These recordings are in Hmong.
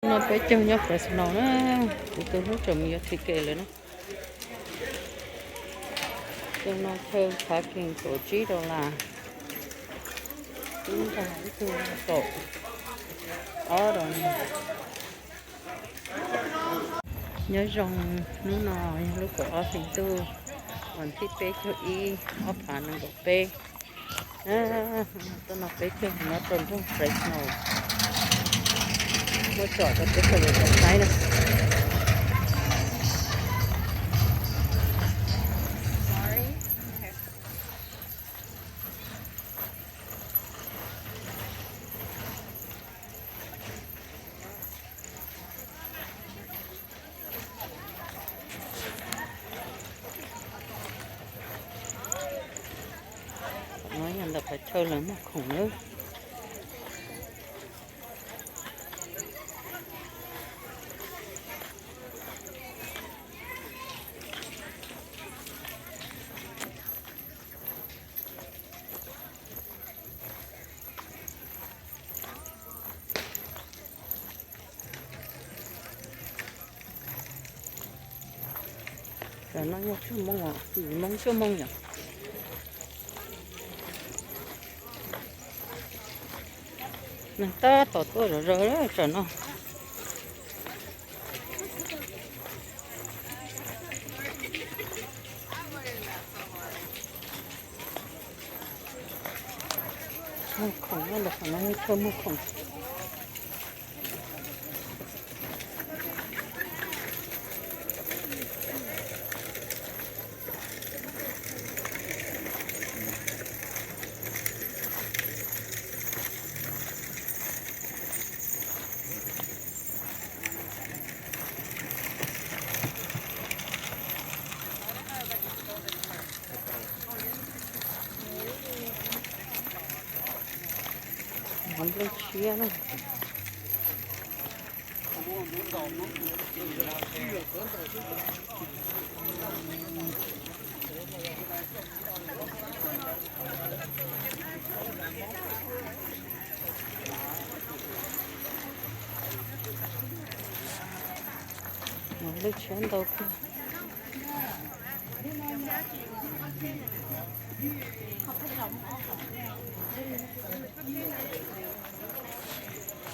No peb caug nyob Fresno na, kuv tus hlub tseem mus yuav ticket lawm na. Tus no chaw parking kaum tsib dollar, ib tug kaum ob dollar. Nyob zoo, hnub no yog lub kaum ob hlis ntuj, vas thib peb caug ib, ob phav nees nkaum peb. Tuaj no peb caug nyob rau nroog Fresno. Muab tsom rau peb sawv daws tau saib na. No yog ntawm qhov chaw lawv muag khoom nawb. Tam no yog cuaj moos os, yim moos cuaj moos yom. Neeg tab tom tuaj zom zaws tam no. Muag khoom, ntawm qhov no yog chaw muag khoom. Mov nplooj tshiab na. Mov nplooj tshiab ntau kawg.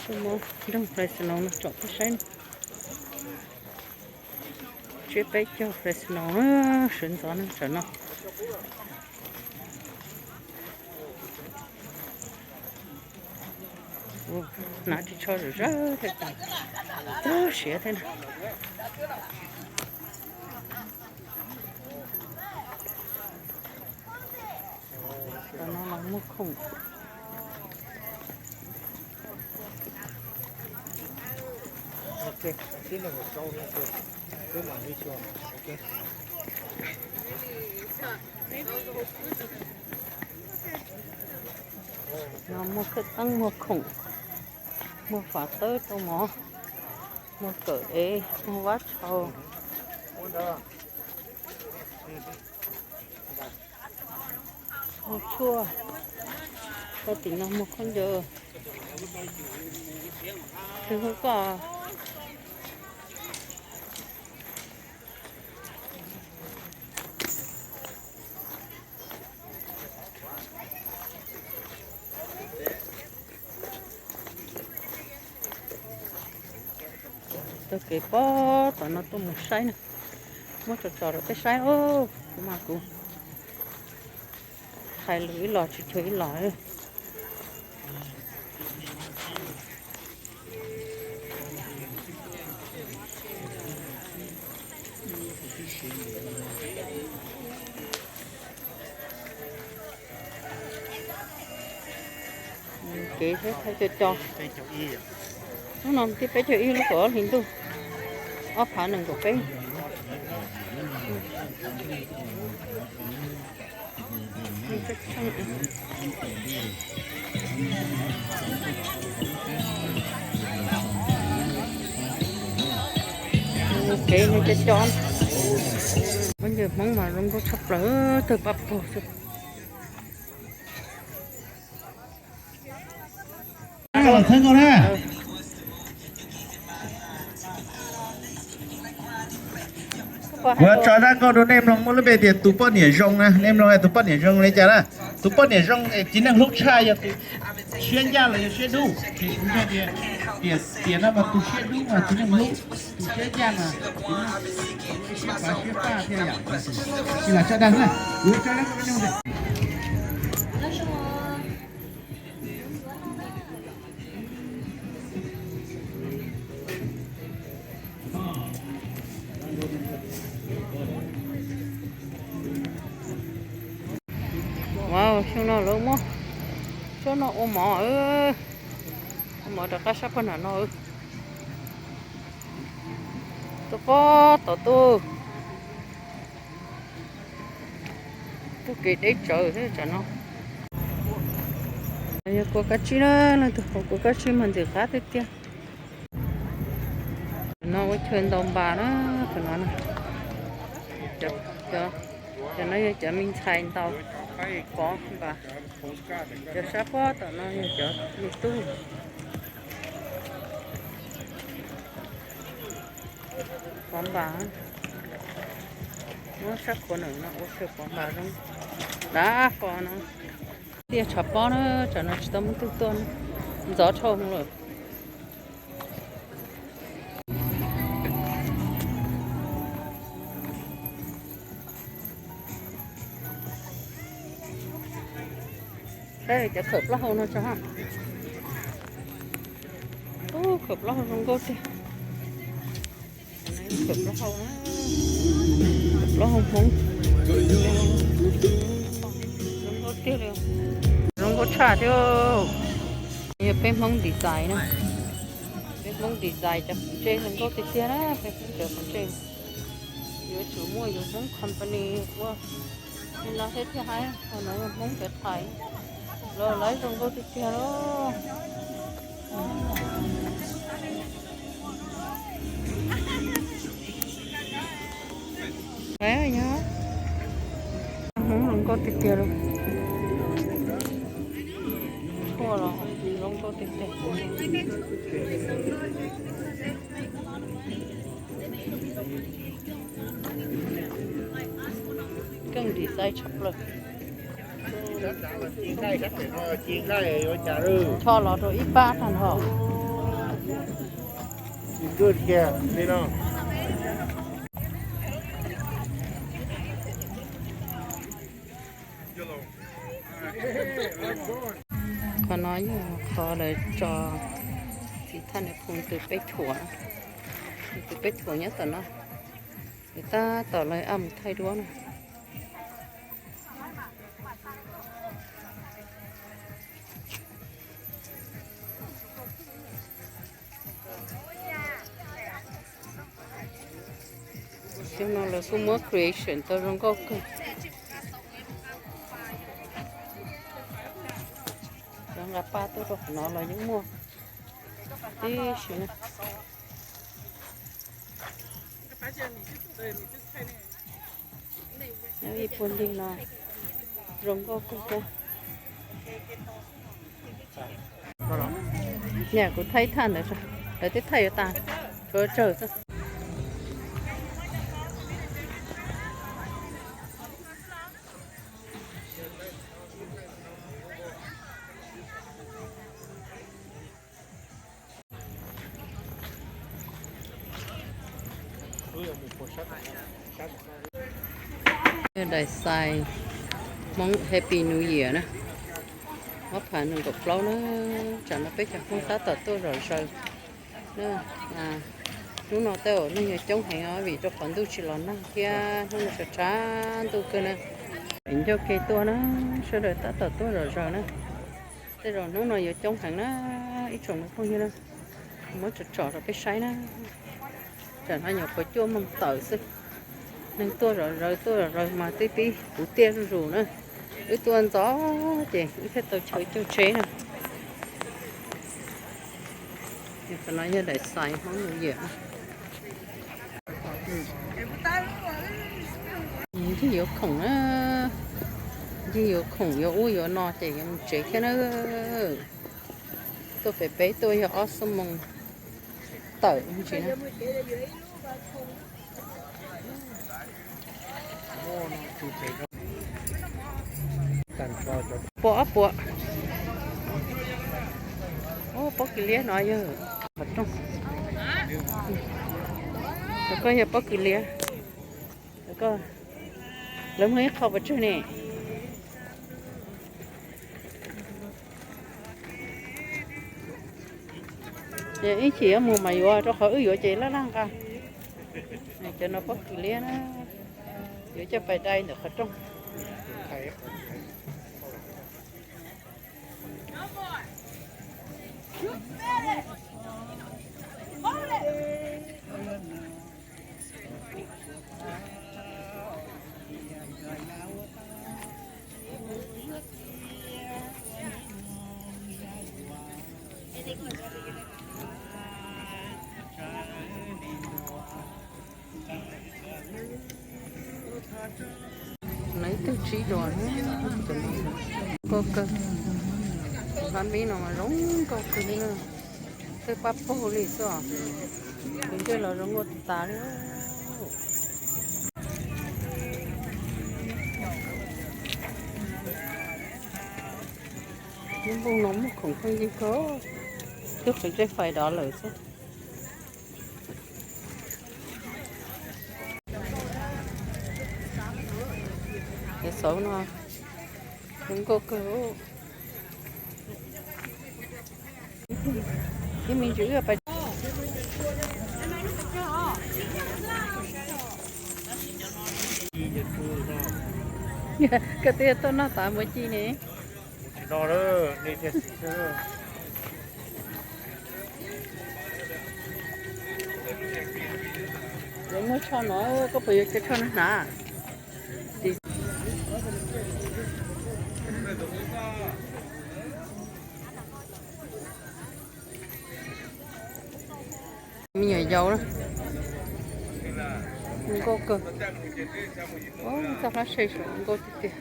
Tuaj muab nroog Fresno no tsom peb saib. Tsiab peb caug Fresno, sawv ntxov neeg tsam no. Hnav ris tsho zom zaws thiab ces tu siav thiab na. Tam no los muag khoom. No muag khawv koob, muag khoom, muag fav tawb rau mov, muag kawm ev, muag vab tshau, muag tshuaj. Rau tim no muag khaub ncaws. Tus hlub koj. Taug kev pog tom no tuaj mus saib na. Muab tso tso rau peb saib os. Kuv mas kuv hais lus ib los tsis cuag ib los. Kev saib thawj co co. Hnub no thib peb caug ib lub kaum ob hlis ntuj, ob phav nees nkaum peb. Kev no co co. Pab ncawg Hmoob mas zoo nkauj tshaj plaws, tawg paj pog xwb. Los txhawb nkaus na. Kuv yuav tso zaj nkauj rau nej mloog, muaj lub npe tias tus poj niam zoo na. Nej mloog tus poj niam zoo li cas na? Tus poj niam zoo es txiv neej hlub tshaj yog tus siab ncaj los yog siab dub. Ces kuv nug tias, tias, tias no mas tus siab dub mas txiv neej hlub, tus siab ncaj mas txiv neej siab pab siab paj thiab yom. Ces lam tso dag na, kuv yuav tso dag rau nej mloog. Wow, xyoo no lawv muab tsob no ua mov, ua mov rov qab sab pog nram no. Tuaj pob tom tuaj, tuaj kev deb tsawv thiab tsam no. Yog kua kab tsib na, leej twg hauv kua kab tsib mas ntxim qab tiag tiag. No ua chaw ntaus npas na, qhov no na. Cov, cov no yog cov me ntxhais ntaus pov npas. Cov sab pob tom no yog cov me tub pov npas. Muab sab qhua no ua chaw pov npas zoo dav fo no. Tiaj tshav pob na, tsam no tsis tau muaj twg tuaj na, ntxov dhau lawm. Saib cov khawm plaub hau no tso ha. Ub, khawm plaub hau zoo nkauj tiag. Khawm plaub hau, plaub hau Hmoob. Zoo nkauj tiag li. Zoo nkauj tshaj thiab. Yog peb Hmoob design na. Peb Hmoob design cov qhov ntsej zoo nkauj tiag tiag na, peb Hmoob cov qhov ntsej. Yuav tsum muaj yus Hmoob company ua li no thiab thiaj haib, qhov no yog Hmoob cov thais, los lawv zoo nkauj tiag tiag lauj. Hmoob zoo nkauj tiag tiag lauj. Tshuaj los zoo nkauj tiag tiag. Keej design tshaj plaws. Cho los rau ib pab tag nrho. Qhov no yog qhov lawv tso txiv thaj niag phoo tus peb thuam, tus peb thuam nyob tom no. Lawv tab tom lawv ab mus thaij duab na. Xyoo no lawv kuj muab creation tau zoo nkauj kawg. Cov nqa paj tuaj rau qhov no los yeej muaj tib si na. Nyob ib puag lig no zoo nkauj kawg thiab. Niam, kuv thaij thaj ntawd tso, lawv twb thaij yuav tas, tshuav tsawg xwb. Daim xais Hmoob Happy New Year na, ob phav nees nkaum plaub na, tsam no peb cov Hmoob tab tom tuaj zom zaws na. Hnub no tej zaum neeg yuav coob heev os vim rau qhov ntuj tsis los nag thiab hnub no tshav tshav ntuj kawg na. Vim ncauj ke tuaj na, sawv daws tab tom tuaj zom zaws na. Tej zaum hnub no yuav coob heev na, ib tsoom phooj ywg na, muab tsom tsom rau peb saib na. Tsam no nyuam qhuav cuaj moos tawm xwb, neeg tuaj zom zaws tuaj zom zaws mas twb pib puv tiaj zuj zus na. Wb tuaj ntxov ces wb thiaj tau chaw caug tsheb na. Qhov no yog daim xais Hmoob New Year. Ncig yuav khoom na, ncig yuav khoom yuav ub yuav no ces yuav mus tsev thiab na. Tuaj pem peb tuaj yog ob xuab moos tawm ntsis na. Puas ob puas. Pob kws liab no yog qhov rooj. Cov ko yog pob kws liab. Lawv muag ib qho pes tsawg ne? Ib chim yuav mus mas yuav, rau qhov wb yuav ces laj laj nqa. Cov no pob kws liab na, yuav coj pais dai ntawm qhov rooj. Lawv ib tug tsib dua, nkauj kawg. Pab npib no mas zoo nkauj kawg li na. Twb pab paug li xwb os. Tus ntsej los zoo nkauj tas li. Lub npoo no muaj khoom pheej yig kawg, twb qhwv tej fais dov lawm xwb. Cov xauv no zoo nkauj kawg. Ib me ntsis wb pais. Koj twb tuaj noj tas mus ci ne. Lawv muaj tsho no, koj puas yuav cov tsho no hnav? Me nyuam yaus na, nkauj kawg. Txoj hlab se saum nkauj tiag tiag.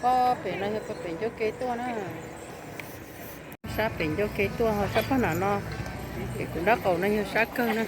Pob pem no yog pob pem ncauj ke tuaj na. Sab pem ncauj ke tuaj ho sab pab nram no, pem kuv nrab qaum no yog sab kawg na.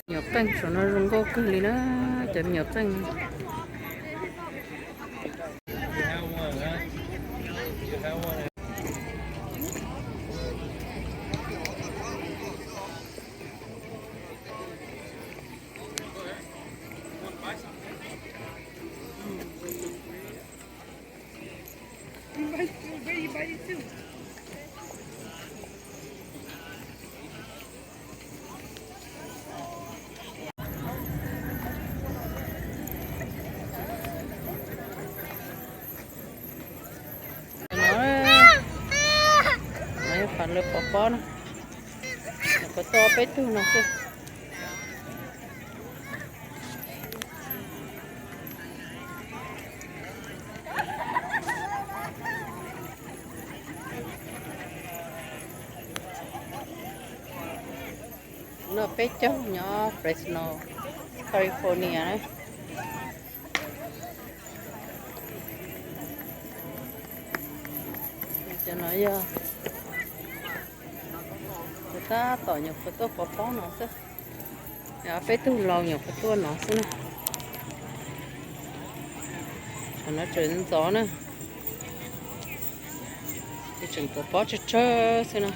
Me nyuam qeej saum no zoo nkauj kawg li na, cov me nyuam qeej. No, no yog qhov lawv pov pob na. Nyuam qhuav tuaj peb tug no xwb. No peb caug nyob Fresno, California na. Cov no yog tab tom nyuam qhuav tuaj pov pob no xwb. Peb tug laus nyuam qhuav tuaj no xwb na. Qhov no tseem ntxov na, tseem pov pob tsawg tsawg xwb na.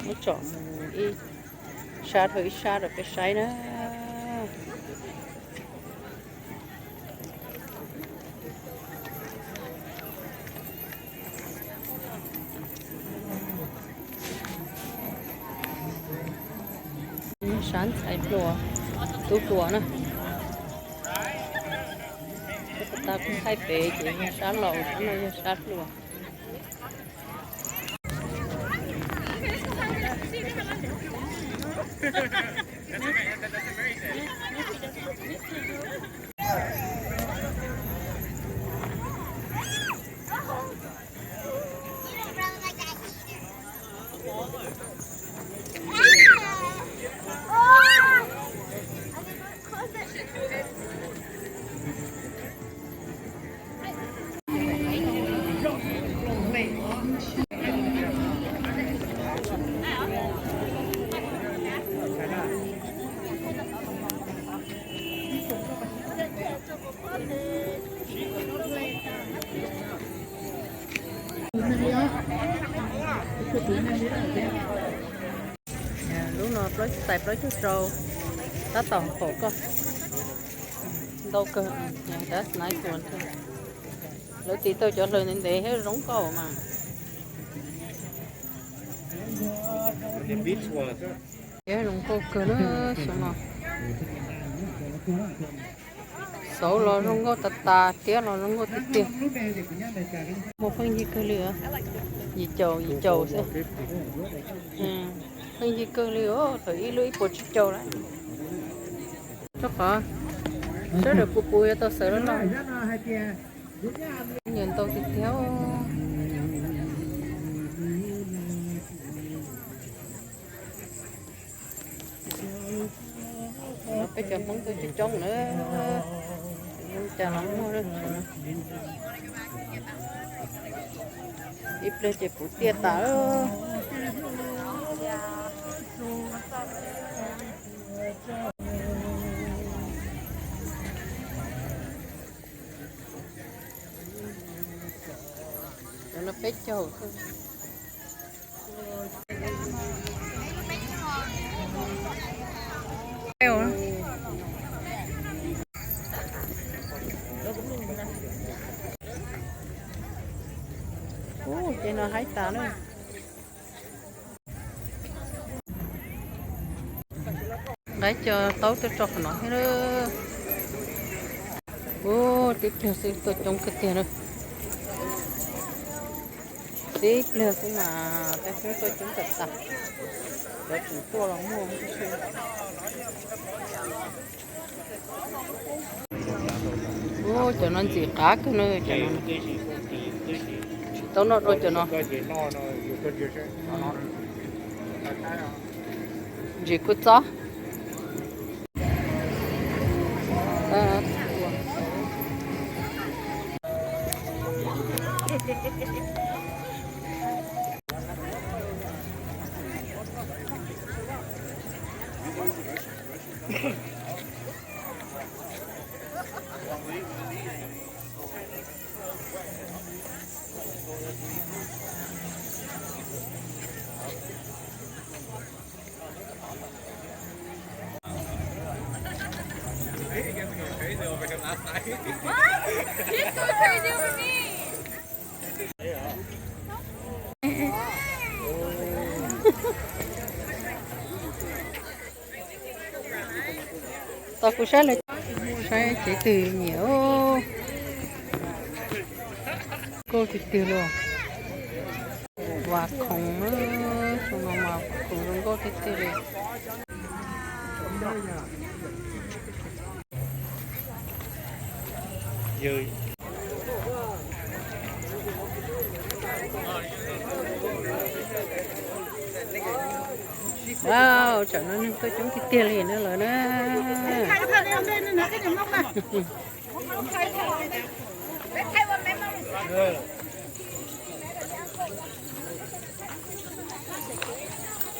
Muab tsom mus ib sab dhau ib sab rau peb saib na. Sab ntxhais hluas, tub hluas na. Tab tom kuj thaij pem ces yog sab laus, sab no yog sab hluas. Lub no plaub txais plaub caug rau, tab tom haum koj. Ntau kawg, nice one thiab. Lawv tiv tau cov hlaws ntev ntev thiab zoo nkauj mas. Tiab zoo nkauj kawg na, xyoo no. Xauv los zoo nkauj tas tas, tiab los zoo nkauj tiag tiag. Muaj pheej yig kawg li, yim caum yim caum xwb. Pheej yig kawg li, thaum ib lub ib puas tsib caug lawm. Rau qhov sawv daws puv puv yuav tau xaws loj loj. Nyiam ntau tiag tiag. Peb cov Hmoob tuaj coob coob na, cas los muaj. Ib pliag ces puv tiaj tas. Cov no peb caug. Ub, ces no haib tas na. Nqaib cog taub tuaj tso qhov no thiab. Ub, tib pliag xwb tuaj coob kawg tiag na. Tib pliag xwb mas peb Hmoob tuaj coob tawm tas. Cov tseem tuaj los muaj. Ub, cov no ntxim qab kawg na, cov no. Tsis tau noj dua cov no. Ntsis kua txob. Tos kuv saib lawv, saib cev twg nyiam. Nkauj tiag tiag li. Vam khoom, xyoo no mas khoom zoo nkauj tiag tiag li. Wow, tsam no neeg tuaj coob tiag tiag li na lawm na.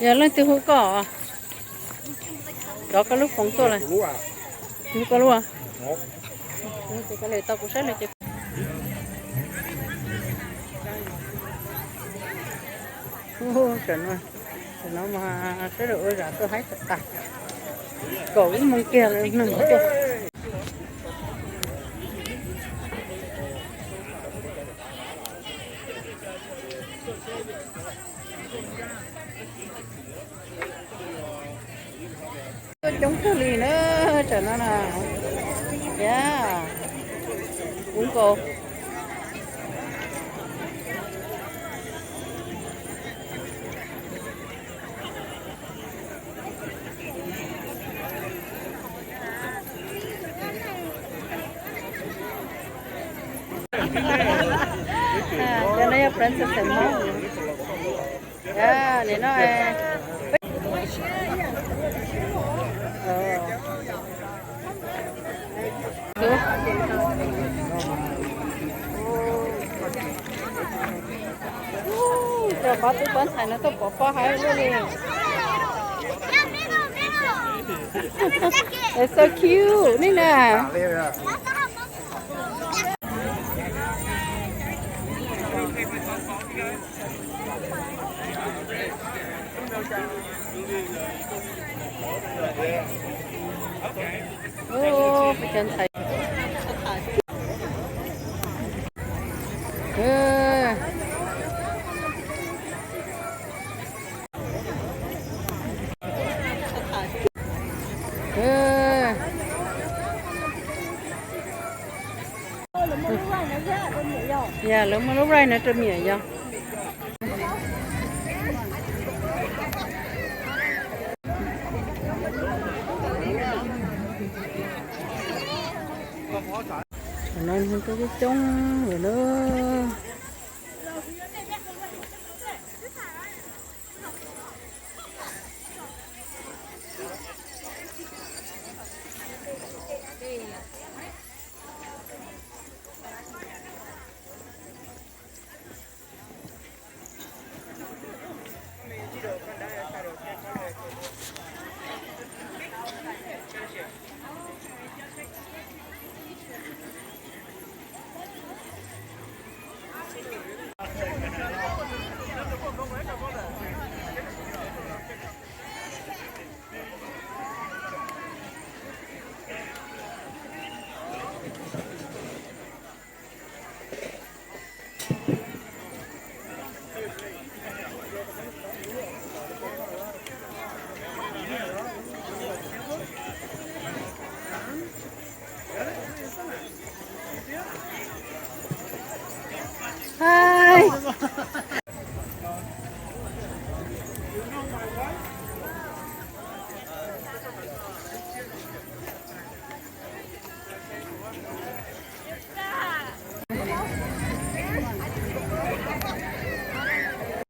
Yog leej twg hu koj? Rov koj lub foos tuaj lawm. Hu koj lub. Tau kuv saib lawm ces. Tam no mas sawv daws ua zam tuaj haib tas tas. Kaum ib moos kiag neeg tuaj. Tuaj coob kawg li na, tam no na. Yam, ub nkaus. Cov no yog Princess Hmoob. Nim no cov pab tub pab ntxhais no tuaj pov pob haib luaj li. It's so cute, nej na. Yog lawv muaj lub ride no rau miam yog. Thaum no neeg tuaj coob coob lawm na.